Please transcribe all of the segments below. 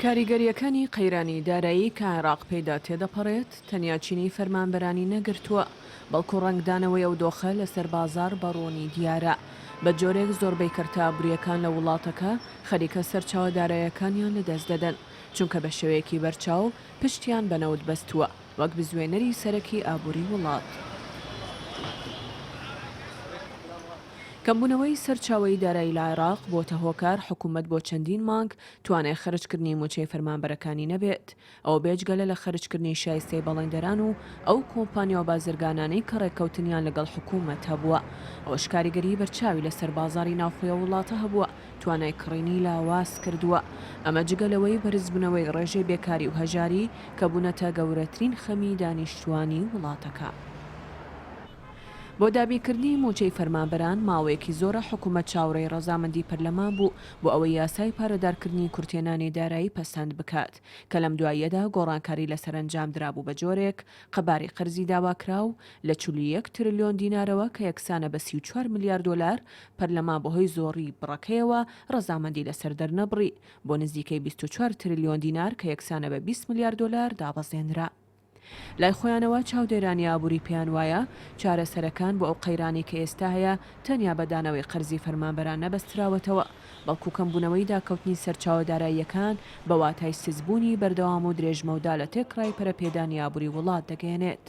کاریگەرییەکانی قەیرانی دارایی کە عێراق پێیدا تێدەپەڕێت، تەنیا چینی فەرمانبەرانی نەگرتووە، بەڵکو ڕەنگدانەوەی ئەو دۆخە لەسەر بازاڕ بە ڕوونی دیارە، بە جۆرێک زۆربەی کەرتە ئابوورییەکان لە وڵاتەکە خەریکە سەرچاوە دارایەکانیان لەدەست دەدەن، چونکە بە شێوەیەکی بەرچاو پشتیان بە نەوت بەستووە وەک بزوێنەری سەرەکی ئابووری وڵات. کەمبوونەوەی سەرچاوەی دارایی لە عێراق بۆتە هۆکار حکومەت بۆ چەندین مانگ توانای خەرجکردنی مووچەی فەرمانبەرەکانی نەبێت، ئەوە بێجگەلە لە خەرجکردنی شایستەی بەڵێندەران و ئەو کۆمپانیا و بازرگانانەی کە ڕێککەوتنیان لەگەڵ حکومەت هەبووە، ئەوەش کاریگەریی بەرچاوی لەسەر بازاڕی ناوخۆی ئەو وڵاتە هەبووە، توانای کڕینی لاواز کردووە، ئەمە جگە لەوەی بەرزبوونەوەی ڕێژەی بێکاری و هەژاری کە بوونەتە گەورەترین خەمی دانیشتووانی وڵاتەکە. بۆ دابینکردنی مووچەی فەرمانبەران، ماوەیەکی زۆرە حکومەت چاوەڕێی ڕەزامەندی پەرلەمان بوو بۆ ئەوەی یاسای پارەدارکردنی کورتهێنانی دارایی پەسەند بکات کە لەم دواییەدا گۆڕانکاری لەسەر ئەنجامدرابوو بە جۆرێک قەبارەی قەرزی داواکراو لە 41 ترلیۆن دینارەوە کە یەکسانە بە 34 ملیار دۆلار پەرلەمان بەهۆی زۆڕی بڕەکەیەوە ڕەزامەندی لەسەر دەرنەبڕی بۆ نزیکەی 24 ترلیۆن دینار کە یەکسانە بە 20 ملیار دۆلار دابەزێنرا. لای خۆیانەوە چاودێرانی ئابووری پێیان وایە چارەسەرەکان بۆ ئەو قەیرانەی کە ئێستا هەیە تەنیا بە دانەوەی قەرزی فەرمانبەران نەبەستراوەتەوە، بەڵکو کەمبوونەوەی داکەوتنی سەرچاوە داراییەکان بە واتای سستبوونی بەردەوام و درێژمەودا لە تێکڕای پەرەپێدانی ئابووری وڵات دەگەیەنێت.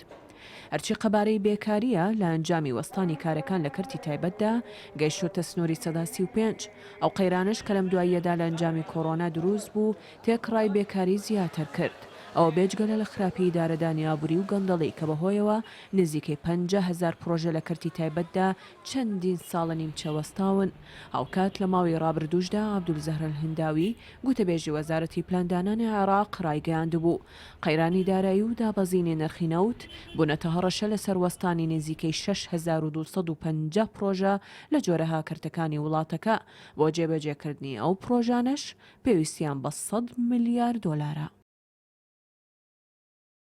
هەرچی قەبارەی بێکارییە لە ئەنجامی وەستانی کارەکان لە کەرتی تایبەتدا گەیشتۆتە سنووری 35%. ئەو قەیرانەش کە لەم دواییەدا لە ئەنجامی کۆرۆنا دروست بوو تێکڕای بێکاری زیاتر کرد. ئەوە بێجگەلە لە خراپی ئیدارەدانی ئابوری و گەندەڵی کە بەهۆیەوە نزیکەی 50 هەزار پڕۆژە لە کەرتی تایبەتدا چەندین ساڵە نیمچە وەستاون. هاوکات لە ماوەی ڕابردووشدا عەبدولزەهرە الهنداوی گوتەبێژی وەزارەتی پلاندانانی عێراق ڕایگەیاندبوو قەیرانی دارایی و دابەزینی نرخی نەوت بوونەتە هەڕەشە لەسەر وەستانی نزیکەی 6250 پڕۆژە لە جۆرەها کەرتەکانی وڵاتەکە بۆ جێبەجێکردنی ئەو پڕۆژانەش پێویستیان بە سەد ملیار دۆلارە.